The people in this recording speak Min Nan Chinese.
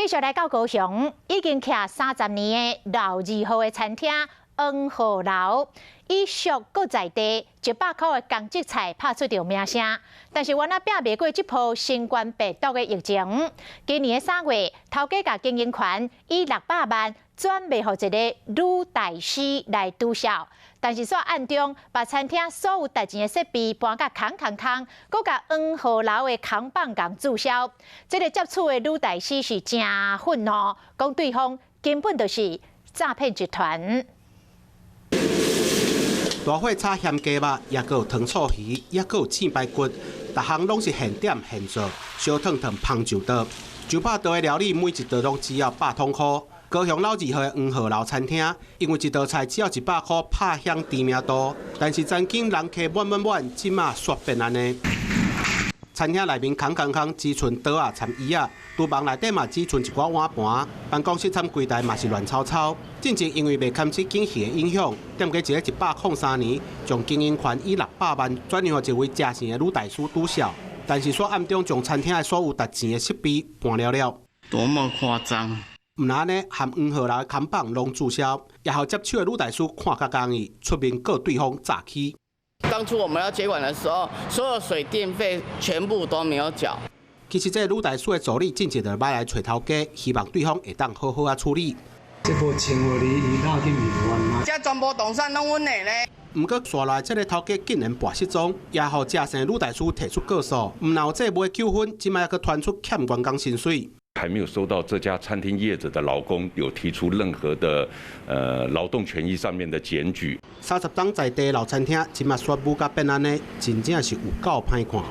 繼續來到高雄，已經徛30年的老字號的餐廳黃鶴樓，以俗閣在地100箍的公仔菜拍出著名聲。但是原來拚袂過這波新冠病毒的疫情。今年的3月，頭家共經營權以600萬轉賣予一个女大師來註銷，但是煞暗中把餐廳所有值錢的設備搬甲空空空，閣共黃鶴樓的扛棒共註銷。這个接手的女大師是誠憤怒，講對方根本就是詐騙集團。大火炒鹹雞肉，抑閣有糖醋魚，抑閣有凊排骨，逐項攏是現點現做，燒燙燙芳上桌。900道的料理，每一道攏只要100通箍。高雄老字號的黃鶴樓餐廳，因為一道菜只要100箍，拍響知名度。但是曾經人客滿滿滿，這馬煞變按呢。餐廳內面空空空，只賰桌仔摻椅仔，廚房內底嘛只賰一寡碗盤，辦公室摻櫃台嘛是亂糟糟。進前因為袂堪這景氣的影響，店家一103年將經營權以600萬轉讓予一位謝姓的女大師註銷，但是煞暗中將餐廳的所有值錢的設備搬了了。多麼誇張！毋但按呢，含黃鶴樓的扛棒攏註銷，也予接手的女大師看甲仝伊出面告對方詐欺。當初我們要接管的時候，所有水電費全部都沒有繳。其實這个女大師的助理進前就擺來揣頭家，希望對方會當好好仔處理。這無穿予你，伊拉去面冤啊！這全部動產攏阮的呢。毋過，紲來這个頭家竟然跋失蹤，也予謝姓女大師提出告訴。毋但有債務的糾紛，這擺猶閣傳出欠員工薪水。還沒有收到這家餐廳業者的勞工有提出任何的勞動權益上面的檢舉。30冬在地老餐廳，這擺煞舞甲變按呢，真正是有夠歹看。